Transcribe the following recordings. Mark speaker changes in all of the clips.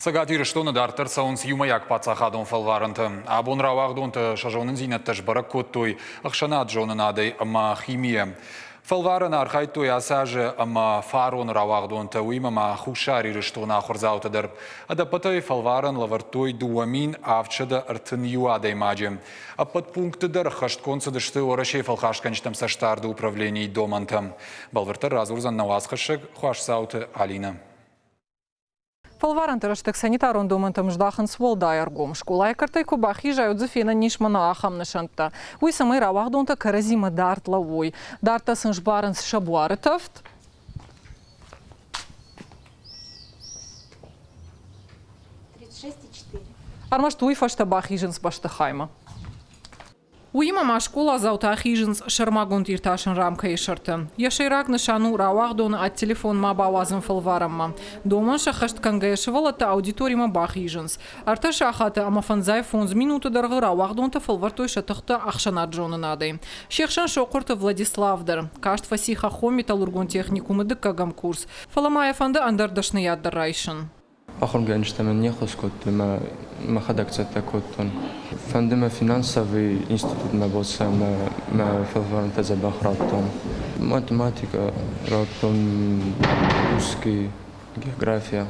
Speaker 1: Цӕгат Ирыстоны дарддӕр цӕуынц иумӕйаг паддзахадон фӕлварӕнтӕ. Абон рауагъдонтӕ сӕ зонындзинӕдтӕ сбӕрӕг кодтой ӕхсӕнад зонынадӕй ӕмӕ химийӕ. Фӕлварӕны архайдтой ацы азы ӕмӕ фароны рауагъдонтӕ, уыимӕ ма Хуссар Ирыстоны ахуырдзаутӕ дӕр. Ӕдӕппӕтӕй фӕлварӕн лӕвӕрдтой 2731 адӕймаджы. Ӕппӕт пунктты дӕр ӕххӕстгонд цыдысты Уӕрӕсейы фӕлхасгӕнджытӕм цӕстдарды управленийы домӕнтӕ. Бӕлвырддӕр радзурдзӕн нӕ уацхӕссӕг Хуасдзауты Алинӕ.
Speaker 2: Фӕлварӕнты рӕстӕг санитарон домӕнтӕм здахынц уӕлдай ӕргом. Скъолайы кӕртӕй куы бахизай, уӕд дзы фенӕн ис мӕнӕ ахӕм нысӕнттӕ. Уый цӕмӕй рауагъдонтӕ кӕрӕдзимӕ дард лӕууой. Дарддӕр сын сбарынц сӕ буары тӕвд. Ӕрмӕст уый фӕстӕ бахизынц бӕстыхаймӕ. Уыимӕ ма скъоладзаутӕ хизынц сӕрмагонд иртасӕн рамкӕйы сӕрты. Йӕ сӕйраг нысан у рауагъдоны ӕд телефон ма бауадзын фӕлварӕнмӕ. Домӕн сӕххӕст кӕнгӕйӕ сывӕллӕттӕ аудиторимӕ бахизынц. Ӕртӕ сахаты ӕмӕ 55 минуты дӕргъы рауагъдонтӕ фӕлвӕрдтой сӕ тыхтӕ ӕхсӕнад-зонынадӕй. Се хсӕн Сохъуырты Владислав дӕр. Каст фӕци хӕххон-металлургон техникумы дыккӕгӕм курс. Фӕлӕ ма йӕ фӕнды ӕндӕр дӕсныйад дӕр райсын.
Speaker 3: Ахуыргӕнджытӕ мын не ххуыс кодтой, мӕ мӕхӕдӕг цӕттӕ кодтон. Фӕнды мӕ финансовый институтмӕ бацӕуын ӕмӕ мӕ фӕлварӕнтӕ дзӕбӕх радтон. Математикӕ радтон, русский, география,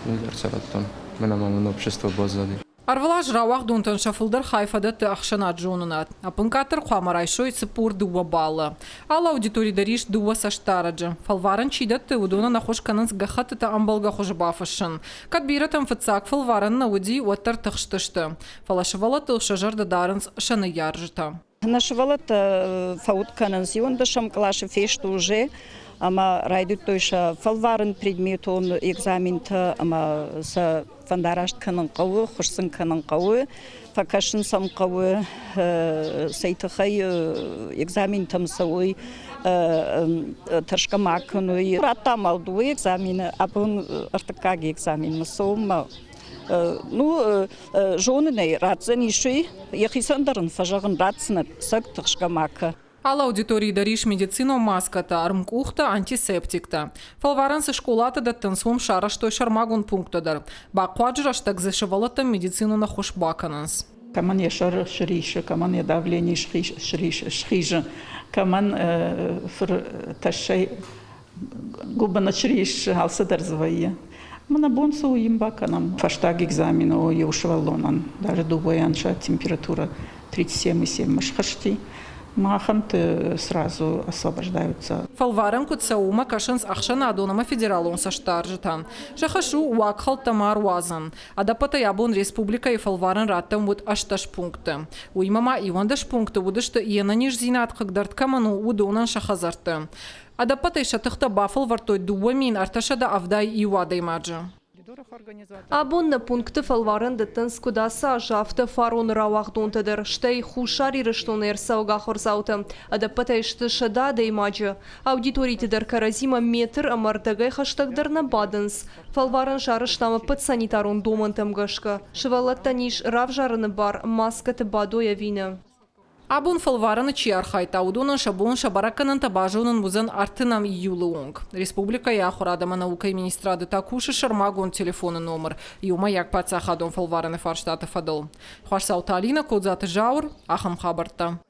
Speaker 3: ӕндӕр цы радтон. Мӕнӕ ма мын общество баззади.
Speaker 2: Ӕрвылаз рауагъдонтӕн сӕ фылдӕр хай фӕдӕтты ӕхсӕнад зонынад. Ӕппынкъаддӕр хъуамӕ райсой 42 баллы. Алы аудитори дӕр ис дыууӕ цӕстдарӕджы. Фӕлварӕн чи дӕтты, уыдонӕн ӕххуыс кӕнынц гӕххӕттытӕ ӕмбӕлгӕ хуызы бафыссын. Кӕд бирӕтӕм фыццаг фӕлварӕн нӕ уыди, уӕддӕр тыхстысты. Фӕлӕ сывӕллӕттыл сӕ зӕрдӕ дарынц сӕ ныййарджытӕ.
Speaker 4: Нӕ сывӕллӕттӕ фӕуд кӕнынц иуӕндӕсӕм къласы фесты уже ӕмӕ райдыдтой сӕ фӕлварын предметон экзаментӕ ӕмӕ сӕ фӕндараст кӕнын хъӕуы, хуыссын кӕнын хъӕуы, фӕкӕсын сӕм хъӕуы, цӕй тыххӕй экзаментӕм цӕуой, тӕрсгӕ ма кӕной. Радтам ма дыууӕ экзамены, абон ӕртыккаг экзаменмӕ цӕуынмӕ. Ну, зонын ӕй, ратдзӕнис уый, йӕхицӕн дӕр ын фӕзӕгъын, ратдзынӕ, цӕг тыхсгӕ ма кӕ.
Speaker 2: Алы аудиторийы дӕр ис медицинон маскӕтӕ, ӕрмкъухтӕ, антисептиктӕ. Фӕлварӕн цы скъолаты дӕттынц, уым сарӕзтой сӕрмагонд пункттӕ дӕр. Бахъуаджы рӕстӕг дзы сывӕллӕттӕн медицинон ӕххуыс бакӕнынц.
Speaker 5: Кӕмӕн йӕ сӕр срисы, кӕмӕн йӕ давлени схизы, кӕмӕн фыр тӕссӕй гуыбыны сриссы, алцыдӕр дзы вӕййы. Мӕнӕ бон цы у, йын бакӕнӕм. Фӕстаг экзамен у иу сывӕллонӕн, даже дыууӕйӕн сӕ температура 37,7 схызти. Махӕнты сразу освобождаются.
Speaker 2: Фӕлварӕн куыд цӕуы, уымӕ кӕсынц ӕхсӕнадон ӕмӕ федералон цӕстдарджытӕ. Сӕ хӕс у уагхӕлдтӕ ма ӕруадзын. Ӕдӕппӕтӕй абон республикӕйы фӕлварӕн раттӕн уыд 18 пункты. Уыимӕ ма 11 пункты уыдысты, йе нӕниздзинад хъыгдӕрд кӕмӕн у, уыдонӕн сӕ хӕдзӕртты. Ӕдӕппӕтӕй сӕ тыхтӕ бафӕлвӕрдтой 2371 адӕймаджы.
Speaker 6: Абон нӕ пункты фӕлварӕн дӕттынц куыд ацы аз, афтӕ фароны рауагъдонтӕ дӕр, стӕй Хуссар Ирыстоны ӕрцӕуӕг ахуырдзаутӕ. Ӕдӕппӕтӕй сты 100 адӕймаджы. Аудиториты дӕр кӕрӕдзимӕ метр ӕмӕ ӕрдӕгӕй хӕстӕгдӕр нӕ бадынц. Фӕлварӕн сарӕзтам ӕппӕт санитарон домӕнтӕм гӕсгӕ. Сывӕллӕттӕн ис равзарыны бар, маскӕты бадой ӕви нӕ.
Speaker 2: Абон фӕлварӕны чи архайдта, уыдонӕн сӕ бон сӕ бӕрӕггӕнӕнтӕ базонын уыдзӕн ӕртынӕм июлы онг. Республикӕйы ахуырад ӕмӕ наукӕйы министрады та кусы сӕрмагонд телефоны номыр иумӕйаг паддзахадон фӕлварӕны фарстаты фӕдыл. Хуасдзауты Алинӕ, Кодзаты Зауыр, ахӕм хабӕрттӕ.